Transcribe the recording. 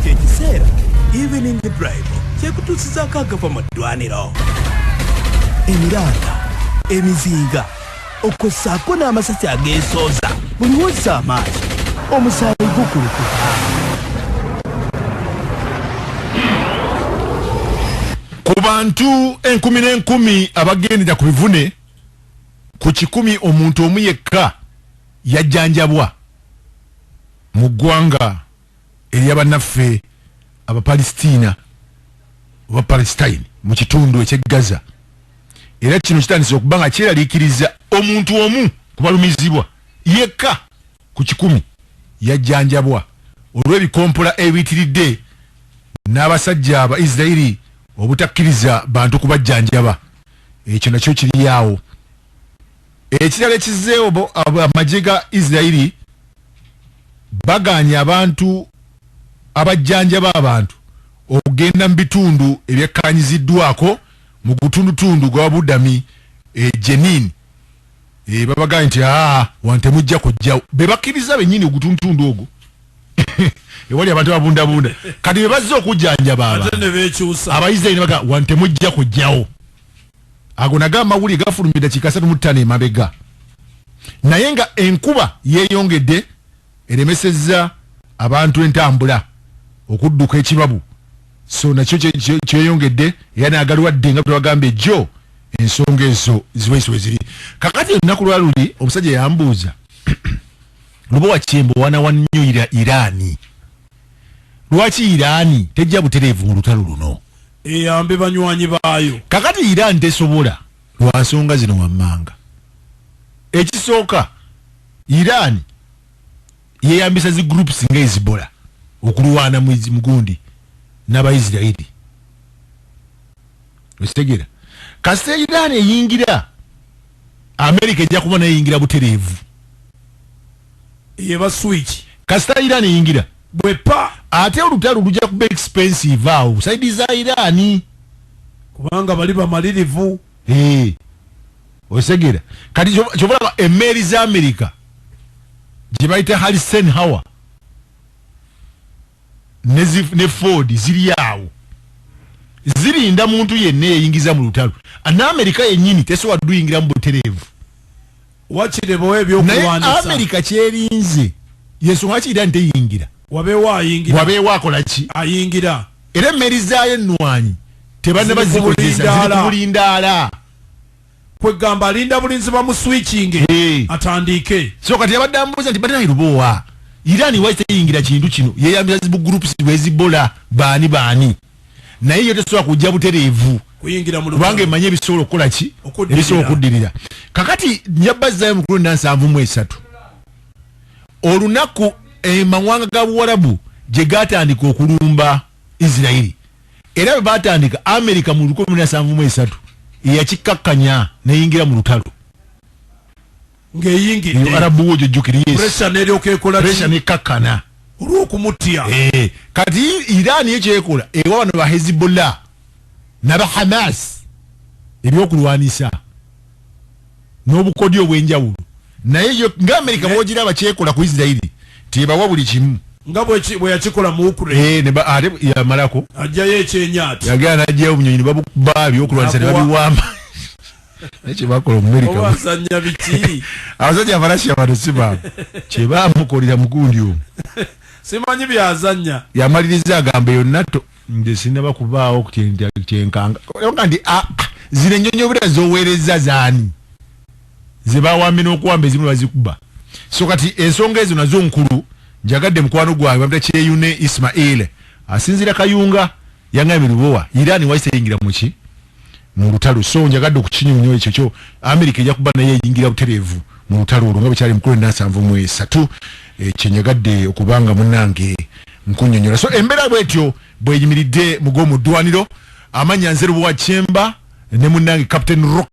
Kyekiseera Evening Drive kyekutuusizaako agava mu ddwaniro, emiranga, emizinga, okwo n'amasasi ageesooza. Buli wozza amaaso omusaayi gukulukuta. Ku bantu enkumi n'enkumi abagendera ku bivune, ku 100 omuntu omu yekka yajjanjabwa mu ggwanga ery'abannaffe Abapalestina oba Palestine mu kitundu eky'e Gaza. Era kino kitandise okuba nga kyeraliikiriza omuntu omu ku balumizibwa yekka ku 100 yajjanjabwa olw'ebikompola ebiyitiridde n'abasajja aba Isiraeri obutakkiriza bantu kubajjanjaba. Ekyo nakyo kiri awo. Ekirala ekizzeewo, amagye ga Isiraeri bagaanye abantu abajjanjaba abantu okugenda mu bitundu ebyekkaanyiziddwako mu gutundutundu gwa Budami e Jenin. Babagambye nti aa wano temujja kujjawo, be bakkiriza bennyini ogutundutundu ogwo ewali abantu ababundabunda. Kati be bazze okujjanjaba ate ne beekyusa, Abaisiraeri ne bagamba wano temujja kujjawo. Ago nago amawulire gafulumye dakiika 35 emabega, naye nga enkuba yeeyongedde eremesezza abantu entambula okudduka ekibabu, so nakyo kyeyongedde era n'agalwadde nga bwebagambye jjo ensonga ezo ziwezi ziri. Kakati olunaku lwa luli omusajja yambuuza, Lubowa Kyembo wana wa nnyo Irani, lwaki Irani tejja butereevu mu lutalo luno eyambe banywanyi baayo? Kakati Irani tesobola lwa nsonga zino wammanga. Ekisooka, Irani yeyambisa zi groups nga Hezbollah okulwana mugundi n'Abaisirairi, okitegeera? Kasita Iran eyingira, America ejja kuba naye eyingira butereevu. Yeba switch. Kasita Iran eyingira bwepa, ate olutalo lujja kuba expensive awo side za Iran, kubanga bali bamalirivu. Osegera kati kyobalaba emmeeri za America gye bayita Eisenhower ne Ford ziri awo zirinda muntu yenna eyingiza mu lutalo. N'Amerika yennyini tesobola duyingira mu butereevu. Wakirebowo naye ebyokulwanisa. Amerika kyerinze, yensonga ki Iran teyingira. Wabeewo ayingira. Wabeewo akola ki? Ayingira. Era emmeri zaayo ennwanyi tebanaba Ziri ku zikozesa, ziri bulindaala. ku bulindaala. Kwegamba alinda bulinzi bamuswitchinge atandike. So kati yabadde ambuuza nti batanayi Lubowa, Iran waki teyingira kintu kino? Yeyambisa zibu groups bwezibola baani baani, naye yo tesobola kujja butereevu kuyingira mu kubanga lutalo. Emanye ebisobola okukola ki? Okuddirira. Ebisobola okuddirira. Kakati njabazzayo mukulu 73, olunaku amawanga ga Buwarabu gye gatandika okulumba Isirairi, era bwe batandika, Amerika mu 1973 eyakikkakkanya neyingira mu lutalo. Ng'eyingidde. Arabu wo jojjukiri, yes. Pressure n'eryoka ekola ki? Pressure nekkakkana. Olw'okumutya. Kati Iran ye kyekola, ewa bano ba Hezbollah naba Hamas ebyokulwanisa n'obukodyo obw'enjawulo, naye yo nga Amerika bwogiraba kyekola ku Isirairi, tebawa buli kimu. Nga bwe yakikola mu Ukraine. Ate yamalako ajjayo ekyenyaati. Yagenda najjayo obunyonyi ne babukuba, ebyokulwanisa ne Nakuwa. babiwamba, naye kyebakola omumerika Oba azannya biki? Abasajja Abarasha bano si baabo, kyebamukolera mugundi omwo. Simanyi byazannya. Yamaliriza agamba eyo NATO nze sinaba kubaawo kyenkanga nga nti zino ennyonyi obira zoweereza zaani zebawambye n'okuwamba, ezimu bazikuba. So kati ensonga ezo nazo nkulu. Njagadde mukwano gwange bamita Kyeyune Ismail, asinziira Kayunga, yangambye, Lubowa, Iran waki teyingira muki mu lutalo? So njagadde okukinyonyo ekyo kyo America ejja kuba naye eyingira butereevu mu lutalo olwo nga bwekyali mukulu 73. Kyenjagadde okubanga munange nkunyonyola. So embeera bwetyo bweyimiridde mu gw'omu ddwaniro. Amanya nze Lubowa Kyemba ne munnange Captain Rock.